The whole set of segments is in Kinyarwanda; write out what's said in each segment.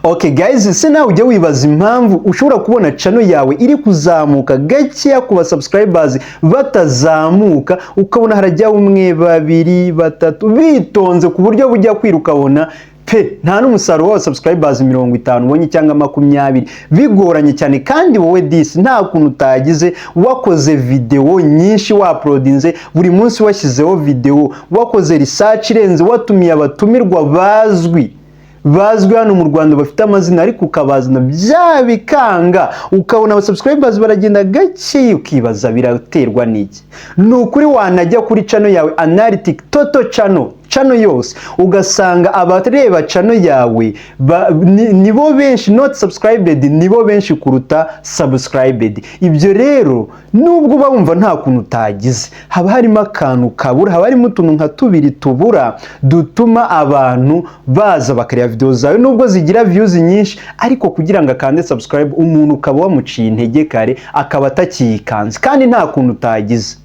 Okay guys, se nawe ujya wibaza impamvu ushobora kubona channel yawe iri kuzamuka gakeya ku ba subscribers batazamuka, ukabona harajya umwe, babiri, batatu, bitonze ku buryo bujya kwira ukabona pe nta n'umusaruro wa subscribers 50 ubonye cyangwa 20, bigoranye cyane? Kandi wowe disi nta kuntu utagize, wakoze video nyinshi, wauploadinze buri munsi, washyizeho video, wakoze research irenze, watumiye abatumirwa bazwi bazwi hano mu Rwanda bafite amazina, ariko ukabazana bya bikanga, ukabona aba subscribers baragenda gake, ukibaza biraterwa n'iki? Ni ukuri wanajya kuri channel yawe analytic total channel yose, ugasanga abareba channel yawe nibo benshi, not subscribed nibo benshi kuruta subscribed. Ibyo rero, nubwo uba wumva nta kuntu utagize, haba harimo akantu kabura, haba harimo utuntu nka tubiri tubura dutuma abantu baza bakareba video zawe nubwo zigira views nyinshi, ariko kugira ngo akande subscribe umuntu ukaba wamuciye intege kare, akaba atakiyikanze kandi nta kuntu utagize.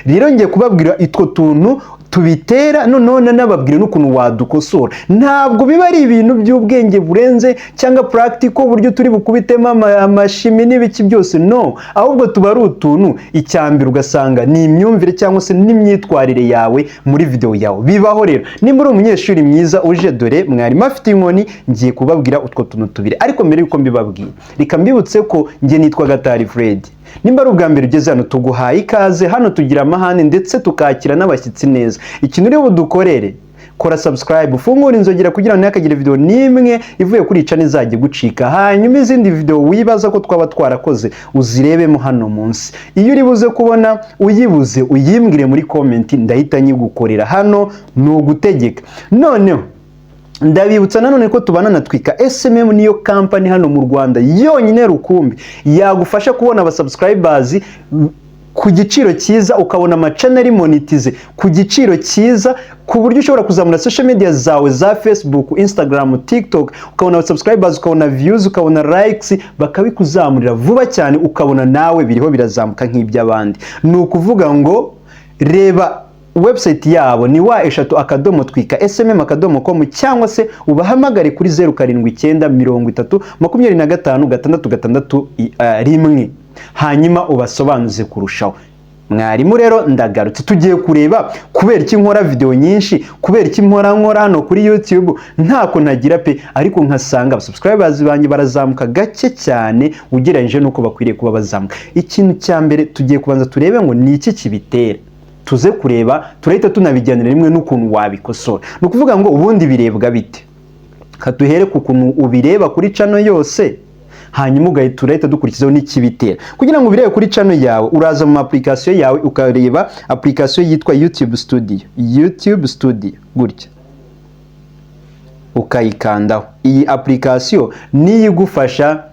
Rero ngiye kubabwira itwo tuntu tubitera, noneho nanababwira n'ukuntu wadukosora. Ntabwo biba ari ibintu by'ubwenge burenze cyangwa practical, uburyo turi bukubitemo amashimi n'ibiki byose, no, ahubwo tuba ari utuntu. Icyambere ugasanga ni imyumvire cyangwa se n'imyitwarire yawe muri video yawe. Bibaho rero, nimba uri umunyeshuri mwiza uje, dore mwarimu afite inkoni, ngiye kubabwira utwo tuntu tubiri. Ariko mbere yuko mbibabwira, reka mbibutse ko njye nitwa Gatari Fred. Nimba ari ubwa mbere ugeze hano, tuguhaye ikaze. Hano tugira amahane ndetse tukakira n'abashyitsi neza. Ikintu uri budukorere: kora subscribe, ufungure inzogera kugira ngo ntihakagire video n'imwe ivuye kuri channel izajya igucika. Hanyuma izindi video wibaza ko twaba twarakoze uzirebemo hano munsi. Iyo uri buze kubona uyibuze, uyimbwire muri comment, ndahita nyigukorera. Hano ni ugutegeka. Noneho ndabibutsa nanone ko tubana na Twika SMM, niyo company hano mu Rwanda yonyine rukumbi yagufasha kubona aba subscribers ku giciro cyiza, ukabona ama channel ari monetize ku giciro cyiza, ku buryo ushobora kuzamura social media zawe za Facebook, Instagram, TikTok, ukabona subscribers, ukabona views, ukabona likes, bakabikuzamurira vuba cyane, ukabona nawe biriho birazamuka nk'iby'abandi. Ni ukuvuga ngo reba website yabo ni www.twikasmm.com, cyangwa se ubahamagare kuri 0793025661, hanyuma ubasobanuze kurushaho. Mwarimu rero ndagarutse, tugiye kureba kubera iki nkora video nyinshi, kubera iki nkora hano kuri YouTube ntako ntagira pe, ariko nkasanga abasubscribers banjye barazamuka gake cyane ugereranyije n'uko bakwiriye kuba bazamuka. Ikintu cya mbere tugiye kubanza turebe ngo ni iki kibitera, tuze kureba, turahita tunabijyanira rimwe n'ukuntu wabikosora. Ni ukuvuga ngo ubundi birebwa bite? Katuhere ku kuntu ubireba kuri channel yose, hanyuma ugahita urahita dukurikizaho n'ikibitera. Kugira ngo ubirebe kuri channel yawe, uraza mu application yawe, ukareba application yitwa YouTube Studio, YouTube Studio gutya, ukayikandaho. Iyi application niyo igufasha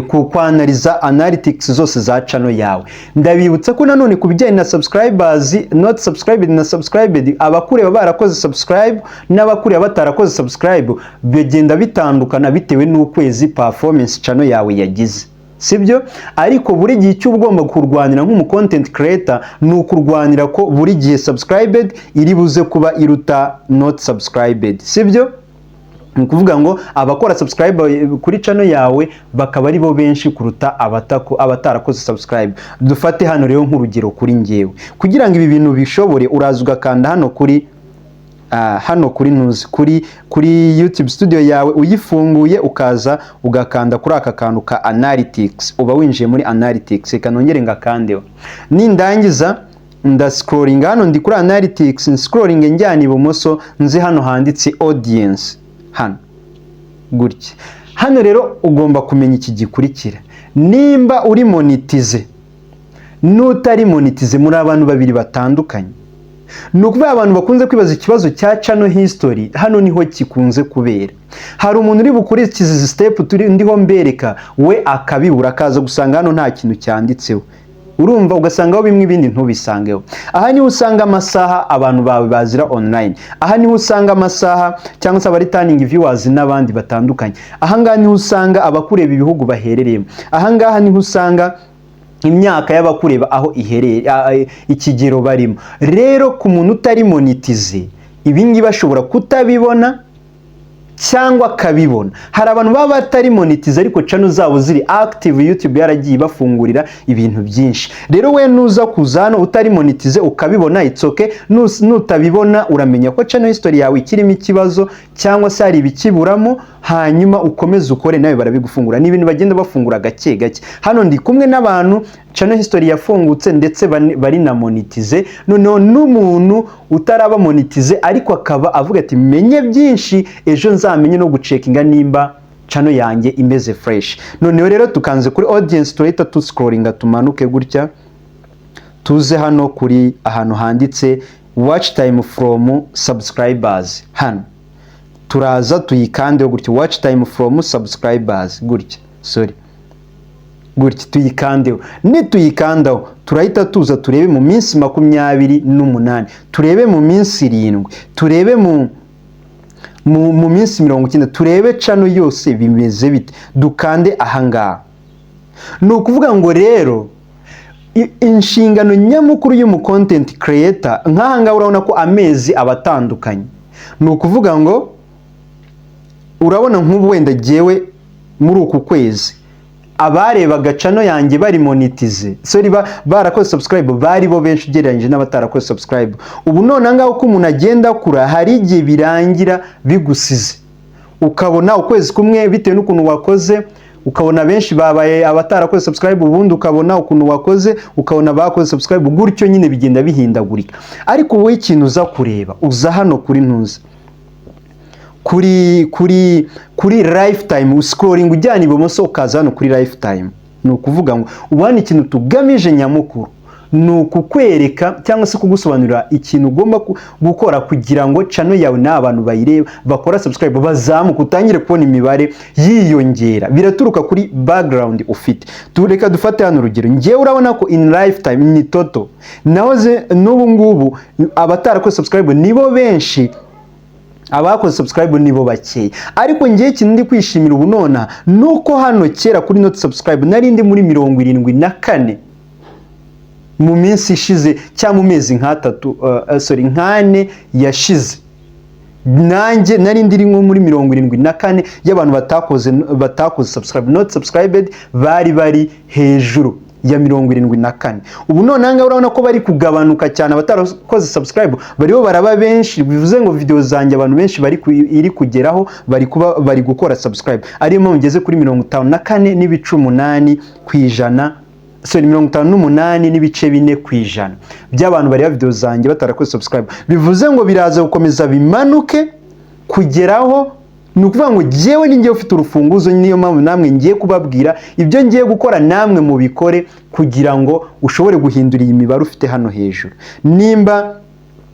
ku kwanalyza analytics zose za channel yawe. Ndabibutsa ko nanone ku bijyanye na subscribers not subscribed na subscribed, abakureba barakoze subscribe n'abakureba batarakoze subscribe bigenda bitandukana bitewe n'ukwezi performance channel yawe yagize, sibyo? Ariko buri gihe icyo uba ugomba kurwanira nk'umu content creator ni ukurwanira ko buri gihe subscribed iri buze kuba iruta not subscribed, sibyo? Ni ukuvuga ngo abakora subscribe kuri channel yawe bakaba ari bo benshi kuruta abatarakoze subscribe. Dufate hano rero nk'urugero kuri ngewe. Kugira ngo ibi bintu bishobore, uraza ugakanda hano kuri hano kuri ntuzi kuri YouTube Studio yawe uyifunguye, ukaza ugakanda kuri aka kantu ka analytics, uba winjiye muri analytics. Reka nongere ngakandeho. Nindangiza ndascrollinga, hano ndi kuri analytics, scrolling njyana ibumoso, nzi hano handitse audience, hano gutya. Hano rero ugomba kumenya iki gikurikira: nimba uri monetize n'utari monetize, muri abantu babiri batandukanye. Ni ukuvuga abantu bakunze kwibaza ikibazo cya channel history, hano niho kikunze kubera. Hari umuntu uri bukurikize izi step turi ndiho mbereka, we akabibura, akaza gusanga hano nta kintu cyanditseho. Urumva, ugasangaho bimwe, ibindi ntubisangeho. Aha niho usanga amasaha abantu bawe bazira online, aha niho usanga amasaha cyangwa se abareturning viewers n'abandi batandukanye, aha ngaha niho usanga abakureba ibihugu baherereyemo, aha ngaha niho usanga imyaka y'abakureba aho iherereye, ikigero barimo. Rero ku muntu utari monetize, ibi ngibi ashobora kutabibona. cyangwa akabibona. Hari abantu baba batari monetize ariko channel zabo ziri active, YouTube yaragiye ibafungurira ibintu byinshi. Rero we nuza kuza hano utari monetize ukabibona, it's okay. Nutabibona uramenya ko channel history yawe ikirimo ikibazo cyangwa se hari ibikiburamo, hanyuma ukomeze ukore, nawe barabigufungura. Ni ibintu bagenda bafungura gake gake. Hano ndi kumwe n'abantu channel history yafungutse ndetse bari na monetize, noneho n'umuntu utaraba monetize ariko akaba avuga ati: "Menye byinshi, ejo nzamenye no gucheckinga nimba channel yanjye imeze fresh." Noneho rero tukanze kuri audience, turahita tuscrollinga tumanuke gutya, tuze hano kuri ahantu handitse "watch time from subscribers". Hano turaza tuyikandeho gutya, "watch time from subscribers" gutya, sorry, gutya tuyikandeho. Nituyikandaho turahita tuza turebe mu minsi 28, turebe mu minsi 7, turebe mu minsi 90, turebe channel yose bimeze bite. Dukande ahangaha. Ni ukuvuga ngo rero inshingano nyamukuru y'umu content creator, nk'aha ngaha urabona ko amezi aba atandukanye. Ni ukuvuga ngo urabona nk'ubu wenda jyewe muri uku kwezi abarebaga channel yanjye bari monetize, sorry, barakoze subscribe, bari bo benshi ugereranyije n'abatarakoze subscribe. Ubu none ngaho uko umuntu agenda akura, hari igihe birangira bigusize, ukabona ukwezi kumwe bitewe n'ukuntu wakoze ukabona benshi babaye abatarakoze subscribe, ubundi ukabona ukuntu wakoze ukabona bakoze subscribe. Gutyo nyine bigenda bihindagurika. Ariko wowe ikintu uza kureba, uza hano kuri ntuza kuri lifetime, uscrolling ujyana ibumoso ukaza hano kuri lifetime. Ni ukuvuga ngo ubu hano ikintu tugamije nyamukuru ni ukukwereka cyangwa se kugusobanurira ikintu ugomba gukora kugira ngo channel yawe n'abantu bayireba bakora subscribe bazamuka, utangire kubona imibare yiyongera. Biraturuka kuri background ufite. Reka dufate hano urugero. Ngewe urabona ko in lifetime ni total nahoze, n'ubu ngubu abatarakoze subscribe nibo benshi, abakoze subscribe nibo bakeya. Ariko ngewe ikintu ndi kwishimira ubu nona nuko hano kera kuri not subscribe nari ndi muri 74 mu minsi ishize cyangwa mu mezi nk'atatu, sorry, nk'ane yashize, nanjye nari ndiri nko muri 74 y'abantu batakoze subscribe. Not subscribed bari hejuru ya 74. Ubu none aha urabona ko bari kugabanuka cyane, abatarakoze subscribe bariho baraba benshi. Bivuze ngo video zanjye abantu benshi bari iri kugeraho bari kuba bari gukora subscribe, ariyo mpamvu ngeze kuri 54.8%, sorry, 58.4% by'abantu bareba video zanjye batarakoze subscribe. Bivuze ngo biraza gukomeza bimanuke kugeraho. Ni ukuvuga ngo jyewe ni ngewe ufite urufunguzo, niyo mpamvu namwe ngiye kubabwira ibyo ngiye gukora, namwe mubikore kugira ngo ushobore guhindura iyi mibare ufite hano hejuru. Nimba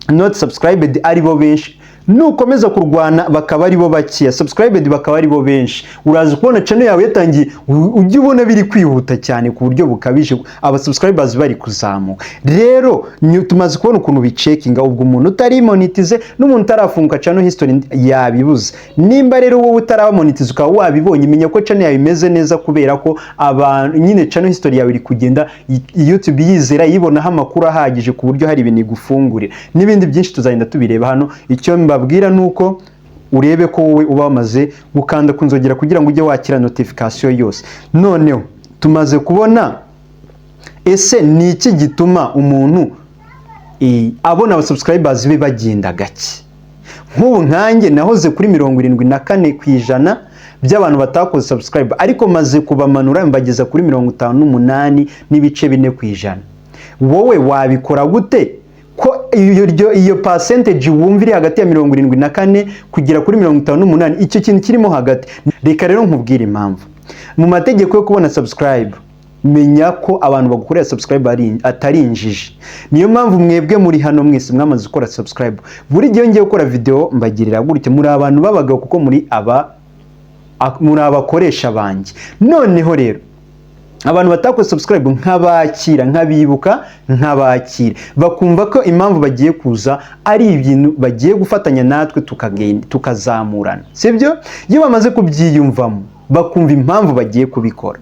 not subscribed ari bo benshi, nukomeza kurwana bakaba ari bo bakeya, subscribed bakaba ari bo benshi, uraza kubona channel yawe yatangiye ujya ubona biri kwihuta cyane ku buryo bukabije, aba subscribers bari kuzamuka. Rero tumaze kubona ukuntu bicheckinga. Ubwo umuntu utari monetize n'umuntu utarafunguka channel history yabibuze. Nimba rero wowe utaraba monetize ukaba wabibonye, menya ko channel yawe imeze neza, kubera ko abantu nyine channel history yawe iri kugenda YouTube yizera, yibonaho amakuru ahagije ku buryo hari ibintu igufungurira. N'ibindi byinshi tuzagenda tubireba hano. Icyo mbabwira ni uko urebe ko wowe uba wamaze gukanda ku nzogera kugira ngo ujye wakira notification yose. Noneho tumaze kubona, ese ni iki gituma umuntu abona abasubscribers be bagenda gake? Nk'ubu nkanjye nahoze kuri 74% by'abantu batakoze subscribe, ariko maze kubamanura mbageza kuri 58.4%. Wowe wabikora gute ko iyo percentage wumva iri hagati ya 74 kugera kuri 58, icyo kintu kirimo hagati? Reka rero nkubwire impamvu. Mu mategeko yo kubona subscribe, menya ko abantu bagukorera subscribe atari injiji. Niyo mpamvu mwebwe muri hano mwese mwamaze gukora subscribe, buri gihe ngiye gukora video mbagirira gutya. Muri abantu b'abagabo kuko muri abakoresha banjye. Noneho rero abantu batakoze subscribe nkabakira, nkabibuka, nkabakira, bakumva ko impamvu bagiye kuza ari ibintu bagiye gufatanya natwe tukagenda tukazamurana, sibyo? Iyo bamaze kubyiyumvamo bakumva impamvu bagiye kubikora,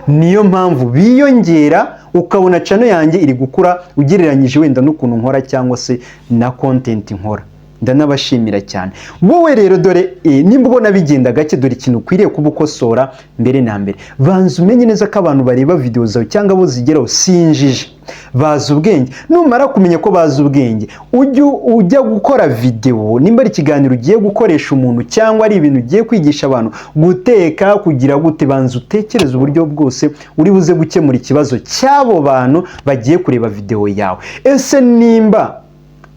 niyo mpamvu biyongera, ukabona channel yanjye iri gukura ugereranyije wenda n'ukuntu nkora cyangwa se na content nkora. Ndanabashimira cyane. Wowe rero dore nimba ubona bigenda gake, dore ikintu ukwiriye kuba ukosora. Mbere na mbere, banza umenye neza ko abantu bareba videwo zawe cyangwa abo zigeraho si injiji, bazi ubwenge. Numara kumenya ko bazi ubwenge, ujye ujya gukora videwo, nimba ari ikiganiro ugiye gukoresha umuntu cyangwa ari ibintu ugiye kwigisha abantu, guteka, kugira gute, banza utekereze uburyo bwose uri buze gukemura ikibazo cy'abo bantu bagiye kureba videwo yawe. Ese nimba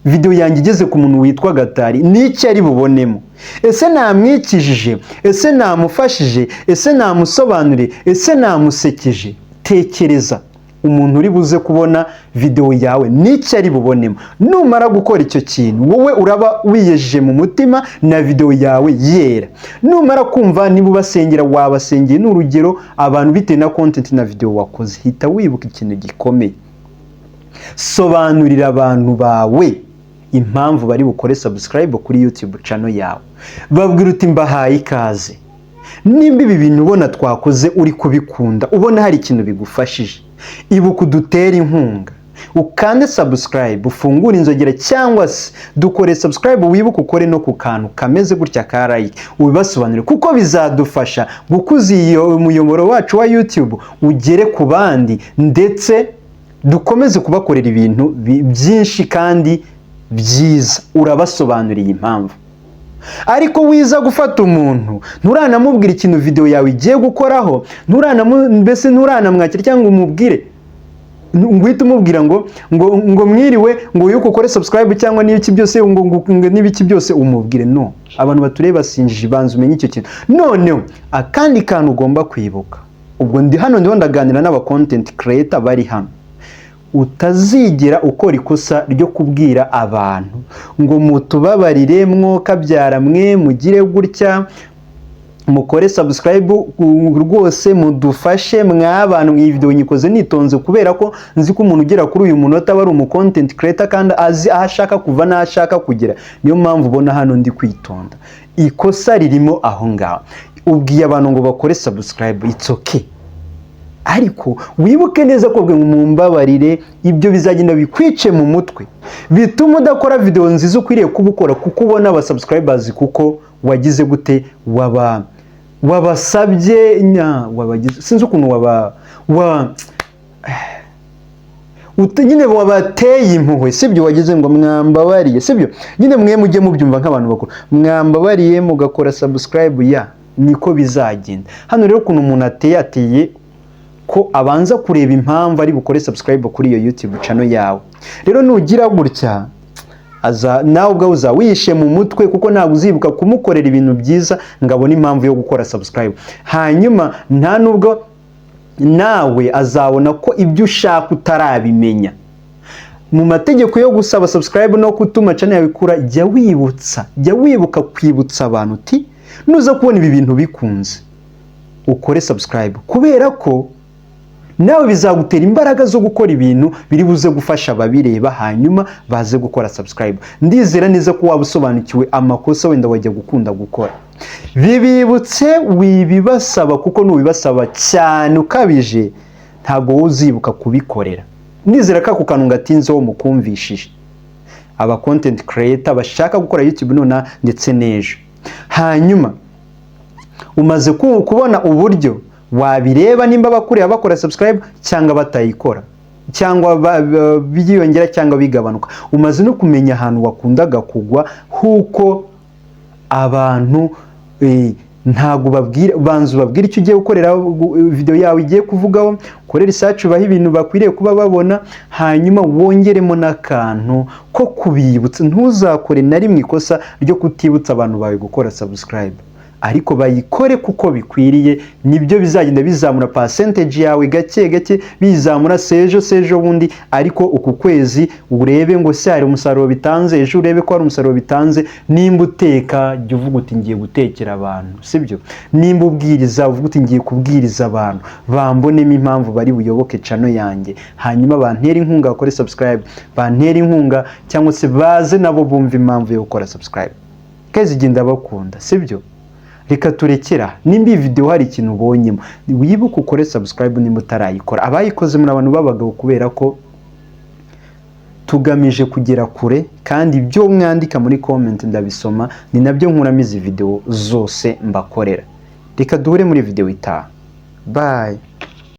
videwo yanjye igeze ku muntu witwa Gatari, n'icyo ari bubonemo? Ese namwikijije? Ese namufashije? Ese namusobanuriye? Ese namusekeje? Tekereza umuntu uri buze kubona videwo yawe n'icyo ari bubonemo. Numara gukora icyo kintu, wowe uraba wiyejeje mu mutima na videwo yawe yera. Numara kumva niba ubasengera, wabasengeye, ni urugero, abantu bitewe na content na videwo wakoze, hita wibuka ikintu gikomeye: sobanurira abantu bawe impamvu bari bukore subscribe kuri YouTube channel yawe. Babwira uti: "Mbahaye ikaze. Nimba ibi bintu ubona twakoze uri kubikunda, ubona hari ikintu bigufashije, ibuka udutere inkunga, ukande subscribe, ufungure inzogera, cyangwa se dukore subscribe, wibuke ukore no ku kantu kameze gutya ka like." Ubibasobanurire, kuko bizadufasha gukuza iyo umuyoboro wacu wa YouTube ugere ku bandi, ndetse dukomeze kubakorera ibintu byinshi kandi byiza. Urabasobanuriye impamvu. Ariko wiza gufata umuntu, nturanamubwira ikintu video yawe igiye gukoraho, mbese nturanamwakira cyangwa umubwire, ngo uhite umubwira ngo mwiriwe, ngo yuko ukore subscribe cyangwa n'ibiki byose, ngo n'ibiki byose umubwire. No abantu batureba sinjiji, banza umenye icyo kintu. Noneho akandi kantu ugomba kwibuka, ubwo ndi hano ndiho ndaganira n'aba content creator bari hano: utazigera ukora ikosa ryo kubwira abantu ngo mutubabarire, mwokabyara mwe, mugire gutya, mukore subscribe rwose, mudufashe mwabantu. Iyi video nyikoze nitonze kubera ko nzi ko umuntu ugera kuri uyu munota aba ari umu content creator kandi azi aho ashaka kuva n'aho ashaka kugera. Niyo mpamvu ubona hano ndi kwitonda. Ikosa ririmo aho ngaho: ubwiye abantu ngo bakore subscribe, it's okay, ariko wibuke neza ko ngo mumbabarire, ibyo bizagenda bikwice mu mutwe, bituma udakora video nziza ukwiriye kuba ukora, kuko ubona aba subscribers, kuko wagize gute, waba wabasabye nya wabagize, sinzi ukuntu waba wa nyine wabateye impuhwe, sibyo? Wagize ngo mwambabariye, sibyo? Nyine mwe mujye mubyumva nk'abantu bakuru, mwambabariye mugakora subscribe. Ya niko bizagenda. Hano rero ukuntu umuntu ateye ko abanza kureba impamvu ari bukore subscribe kuri iyo YouTube channel yawe. Rero nugira gutya, aza nawe ubwawe uza wishe mu mutwe, kuko ntabwo uzibuka kumukorera ibintu byiza ngo abone impamvu yo gukora subscribe. Hanyuma nta nubwo nawe azabona ko ibyo ushaka utarabimenya. Mu mategeko yo gusaba subscribe no gutuma channel yawe ikura, jya wibutsa, jya wibuka kwibutsa abantu uti: "Nuza kubona ibi bintu bikunze, ukore subscribe," kubera ko nawe bizagutera imbaraga zo gukora ibintu biri buze gufasha ababireba, hanyuma baze gukora subscribe. Ndizera neza ko waba usobanukiwe amakosa wenda wajya gukunda gukora. Bibibutse, wibibasaba, kuko nubibasaba cyane ukabije, ntabwo wowe uzibuka kubikorera. Ndizera ko ako kantu ngatinzeho mukumvishije, aba content creator bashaka gukora YouTube nona ndetse n'ejo. Hanyuma umaze kubona uburyo wabireba nimba bakureba bakora subscribe cyangwa batayikora, cyangwa byiyongera cyangwa bigabanuka. Umaze no kumenya ahantu wakundaga kugwa, huko abantu ntabwo babwira. Banza ubabwire icyo ugiye gukorera video yawe igiye kuvugaho, ukore research, ubahe ibintu bakwiriye kuba babona, hanyuma wongeremo n'akantu ko kubibutsa. Ntuzakore na rimwe ikosa ryo kutibutsa abantu bawe gukora subscribe, ariko bayikore kuko bikwiriye. Nibyo bizagenda bizamura percentage yawe gake gake, bizamura sejo sejo bundi. Ariko uku kwezi urebe ngo se hari umusaruro bitanze, ejo urebe ko hari umusaruro bitanze. Nimba uteka, jya uvuga uti: "Ngiye gutekera abantu," sibyo? Nimba ubwiriza, uvuga uti: "Ngiye kubwiriza abantu, bambonemo impamvu bari buyoboke channel yanjye, hanyuma bantere inkunga bakore subscribe, bantere inkunga cyangwa se baze nabo bumve impamvu yo gukora subscribe." Kezi igenda bakunda, sibyo? Reka turekera. Nimba iyi video hari ikintu ubonyemo, wibuke ukore subscribe nimba utarayikora. Abayikoze muri abantu b'abagabo, kubera ko Tugamije kugera kure, kandi ibyo mwandika muri comment ndabisoma, ni nabyo nkuramo izi video zose mbakorera. Reka duhure muri video itaha. Bye.